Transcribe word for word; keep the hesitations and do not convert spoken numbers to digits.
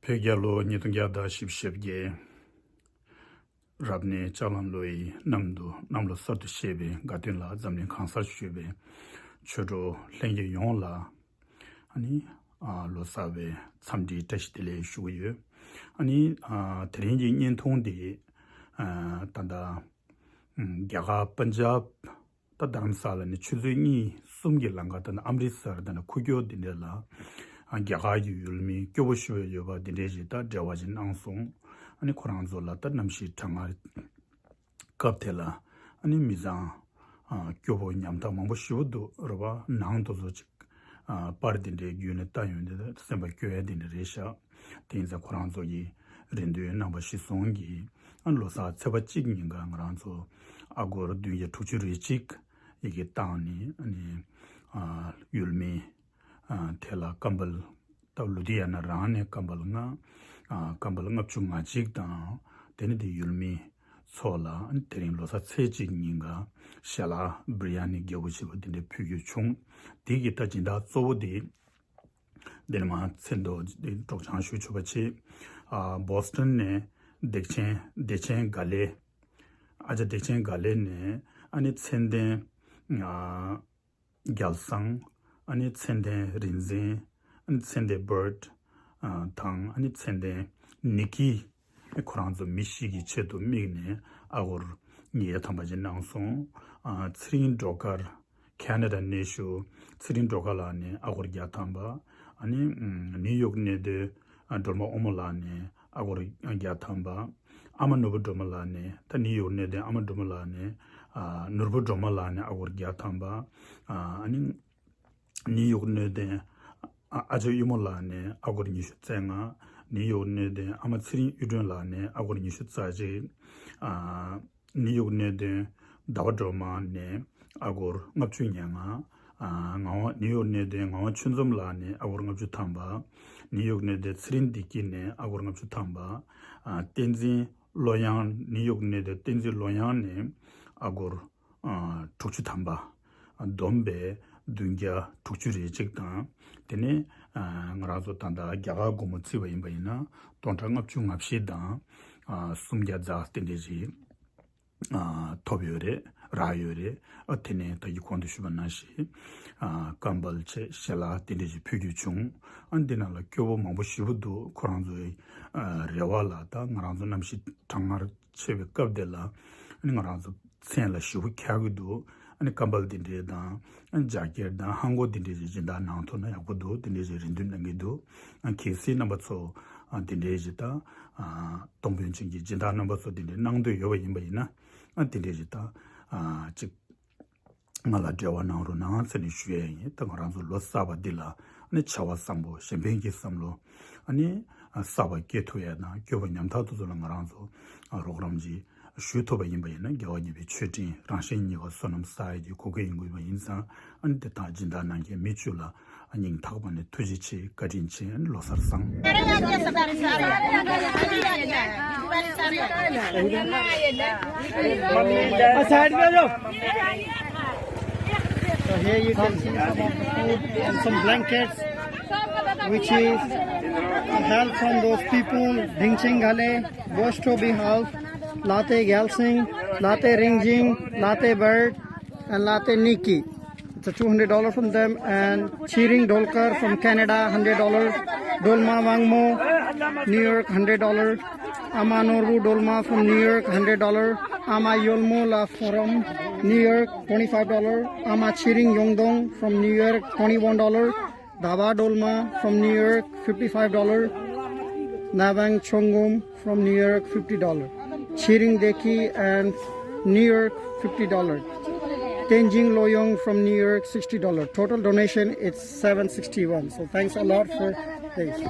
བོད་རྒྱལ་ལོ་ཉིས་སྟོང་བརྒྱ་དང་བཞི་བཅུ་ཞེ་བརྒྱད། རབ་གནས་ལྕགས་གླང་ལོའི་གནམ་དུ་གནམ་ལོ་གསར་དུ་བཞད་པའི་དགའ་སྟོན་ལ་འཛམ་གླིང་གང་སར་བཞུགས་པའི་ཆོས་གྲོགས་ལྷན་རྒྱས་ཡོངས་ལ། ཨ་ནི། ཨ། ལོ་གསར་བའི་འཚམས་འདྲིའི་བཀྲ་ཤིས་བདེ་ལེགས་ཞུ་གི་ཡོད། ཨ་ནི། ཨ། དེ་རིང་གི་བརྙན་ཐུང་འདི། ཨ། ད་ལྟ། ཨ། རྒྱ་གར་པན་ཇབ། ད་རྡ་རམ་ས་ལ་ནས་ཆུ་ཚོད་གཉིས་གསུམ་གྱི་ལམ་ཁ། ད་ནི་ཨམ་རི་སར། ད་ནི་ཁུག་ཀྱོག་འདི་འདྲ་ལ། ཨ། རྒྱ་གར་གྱི་ཡུལ་མི་སྐྱོ་པོ་ཞེ་པོ་ཡོད་པ་འདི་འདྲ་ཞིག་ད་འབྲེལ་བ་ཞིག་གནང་སོང་། ཨ་ནི་ཁོ་རང་ཚོ་ལ་ད་གནམ་གཤིས་གྲང་ངར་སྐབས་དེ་ལ། ཨ་ནི་མི་ཚང་། ཨ། སྐྱོ་པོ་ཉམ་ཐག་མང་པོ་ཞེ་པོ་འདུག་རེད་པ། ནང་དུ་ཚོ་ཅིག་ཨ། པར་འདི་འདྲའི་བརྒྱུད་ནས་ལྟ་ཡོང་དུས་སེམས་པ་སྐྱོ་ཡ་འདི་འདྲ་རེད་ཤག་དེ་ཡིན་ཙང་ཁོ་རང་ཚོ་གི་རེ་འདུན་རྣམ་པ་གཞིར་བཟུང་གིས། ཨ། ལོ་གསར་ཚེས་པ་གཅིག་ཉིན་ཀ་ང་རང་ཚོ་ཨ་སྒོར་བདུན་བརྒྱ་དྲུག་ཅུ་རེ་གཅིག་ཡི་གེ་བཏང་ནས། ཨ་ནི། ཨ། ཡུལ་མི། ཨ། དེ་ལ་ཀམ་བལ། ད་ལུ་དྷི་ཡ་ན་རང་ནས་ཀམ་བལ་ལྔ། ཨ། ཀམ་བལ་ལྔ་བཅུ་ང་གཅིག་དང་། དེ་ནས་དེ་ཡུལ་མི་ཚོ་ལ་དེ་རིང་ལོ་གསར་ཚེས་གཅིག་ཉིན་ཀ་ཞལ་ལག་བི་རི་ཡ་ནི་རྒྱས་པོ་བྱས་པ་དེ་འདྲ་ཕུལ་རྒྱུ་བྱུང་། དེ་གི་ད་སྦྱིན་བདག་གཙོ་བོ་དེ། དེ་ནས་མ་མཚན་ཐོག་དེ་སྒྲོག་སྦྱང་ཞུ་ཆོག་པ་བྱས། ཨ། བོ་སི་ཊོན་ནས་བདེ་ཆེན། བདེ་ཆེན་དགའ་ལེ། ཨ་ཅག་བདེ་ཆེན་དགའ་ལེ་ནས། ཨ་ནི་མཚན་ལྡན། ཨ། རྒྱལ་བཟང་། ཨ་ནི་མཚན་ལྡན་རིག་འཛིན། ཨ་ནི་མཚན་ལྡན་བར་ཌི། ཨ། དང་། ཨ་ནི་མཚན་ལྡན་ནི་ཀི། ཁོ་རང་ཚོ་མི་བཞི་གི་ཆེད་དུ་དམིགས་ནས་ཨ་སྒོར་ཉིས་བརྒྱ་ཐམ་པ་ཅིག་གནང་སོང་། ཨ། ཚེ་རིང་སྒྲོལ་དཀར། ཁེ་ན་ཌ་གནས་བཞུགས་ཚེ་རིང་སྒྲོལ་དཀར་ལགས་ནས་ཨ་སྒོར་བརྒྱ་ཐམ་པ། ཨ་ནི་ནིའུ་ཡོག་གནས་སྡོད་སྒྲོལ་མ་དབང་མོ་ལགས་ནས་ཨ་སྒོར་བརྒྱ་ཐམ་པ། ཨ་མ་ནོར་བུ་སྒྲོལ་མ་ལགས་ནས། ད་ནིའུ་ཡོག་གནས་སྡོད་ཨ་མ་སྒྲོལ་མ་ལགས་ནས། ཨ། ནོར་བུ་སྒྲོལ་མ་ལགས་ནས་ཨ་སྒོར་བརྒྱ་ཐམ་པ། ཨ། ཨ་ནི་ནིའུ་ཡོག་གནས་སྡོད་ཨ་ཅག་གཡུ་མོ་ལགས་ནས་ཨ་སྒོར་ཉི་ཤུ་རྩ་ལྔ། ནིའུ་ཡོག་གནས་སྡོད་ཨ་མ་ཚེ་རིང་གཡུ་སྒྲོན་ལགས་ནས་ཨ་སྒོར་ཉི་ཤུ་རྩ་གཅིག། ཨ། ནིའུ་ཡོག་གནས་སྡོད་ཟླ་བ་སྒྲོལ་མ་ནས་ཨ་སྒོར་ལྔ་བཅུ་ང་ལྔ། ཨ། ངག་དབང་། ནིའུ་ཡོག་གནས་སྡོད་ངག་དབང་ཆོས་འཛོམས་ལགས་ནས་ཨ་སྒོར་ལྔ་བཅུ་ཐམ་པ། ནིའུ་ཡོག་གནས་སྡོད་ཚེ་རིང་བདེ་སྐྱིད་ནས་ཨ་སྒོར་ལྔ་བཅུ་ཐམ་པ། ཨ། བསྟན་འཛིན་བློ་གཡང་། ནིའུ་ཡོག་གནས་སྡོད་བསྟན་འཛིན་བློ་གཡང་ནས་ཨ་སྒོར། ཨ། དྲུག་ཅུ་ཐམ་པ། བསྡོམས་པས་བདུན་བརྒྱ་དྲུག་ཅུ་རེ་གཅིག་དང་། དེ་ནས། ཨ། ང་རང་ཚོ་ད་ལྟ་རྒྱ་གར་སྒོར་མོ་བརྩིས་པ་ཡིན་པ་ཡིན་ན་སྟོང་ཕྲག་ལྔ་བཅུ་ང་བཞི་དང་། ཨ། སུམ་བརྒྱ་རྩ་དེ་འདྲ་ཞིག་ཨ། ཐོབ་ཡོད་རེད། རག་ཡོད་རེད། ཨ། དེ་ནས་ད་གིན་གོང་དུ་ཞུས་པ་ནང་བཞིན། ཨ། ཀམ་བལ་བྱས། ཞལ་ལག་དེ་འདྲ་ཞིག་ཕུལ་རྒྱུ་བྱུང་། ཨ། འདི་ནང་ལ་སྐྱོ་པོ་མང་པོ་ཞེ་པོ་འདུག་ཁོ་རང་ཚོའི། ཨ། རེ་བ་ལ། ད་ང་རང་ཚོ་གནམ་གཤིས་གྲང་ངར་ཆེ་བའི་སྐབས་དེ་ལ། ཨ་ནི་ང་རང་ཚོ་མཚན་ལ་ཞེ་པོ་འཁྱག་གི་འདུག་ཨ་ནི་ཀམ་བལ་དེ་འདྲས་དང་། ཨ་ནི་ཇ་ཀེཊ་དང་ཧན་གོག་དེ་འདྲས་ཞིག་སྦྱིན་བདག་གནང་ཐུབ་ན་ཡག་པོ་འདུག་དེ་འདྲས་ཞིག་རེ་འདུན་གནང་གི་འདུག་ཨ། གལ་སྲིད་རྣམ་པ་ཚོ། ཨ། དེ་འདྲས་ཞིག་ད། ཨ། གཏོང་ཕོད་ཅན་གྱི་སྦྱིན་བདག་རྣམ་པ་ཚོ་དེ་འདྲས་གནང་འདོད་ཡོད་པ་ཡིན་པ་ཡིན་ན། ཨ། དེ་འདྲས་ཞིག་ད། ཨ། ཅིག་ང་ལ་འབྲེལ་བ་གནང་རོགས་གནང་ཟེར་ནས་ཞུ་ཡས་ཡིན། ད་ང་རང་ཚོ་ལོ་གསར་པ་འདི་ལ། ཨ་ནི་བྱ་བ་བཟང་པོ། གཞན་ཕན་གྱི་བསམ་བློ། ཨ་ནི་གསར་པ་སྐྱེ་ཐུབ་ཡས་དང་། སྐྱོ་པོ་ཉམ་ཐག་དེ་ཚོ་ལ་ང་རང་ཚོ་རོགས་རམ་ཅིག་ཞུ་ཐུབ་པ་ཡིན་པ་ཡིན་ན། རྒྱལ་བ་དགྱེས་པའི་མཆོད་སྤྲིན། རང་གཞན་གཉིས་ཀ་བསོད་ནམས་བསགས་ཡས་ཀྱི་གོ་སྐབས་ཡིན་དགོས་པ་ཡིན་ཙང་། ཨ་ནི་དེ་དག་སྦྱིན་བདག་གནང་མཁན་མི་བཅུ་ལ་སྙིང་ཐག་པ་ནས་ཐུགས་རྗེ་ཆེ། བཀའ་དྲིན་ཆེ། ཨ་ནི་ལོ་གསར་བཟང་། So here you can see some of the food and some blankets, which is help from those people, Dingcheng Gale, Bosto Bihal, Late Gyalsing, Late Ringjing, Late Bird, and Late Niki. It's a two hundred dollar from them. And Chiring Dolkar from Canada, hundred dollar. Dolma Wangmo, New York, hundred dollar. Ama Norbu Dolma from New York, hundred dollar. Ama Yolmo La from New York, twenty-five dollar. Ama Chiring Yongdong from New York, twenty-one dollar. Daba Dolma from New York, fifty-five dollar. Nabang Chongum from New York, fifty dollar. Chiring Deki and New York, fifty dollar. Tenjing Loyong from New York, sixty dollar. Total donation is seven sixty-one. So thanks a lot for this.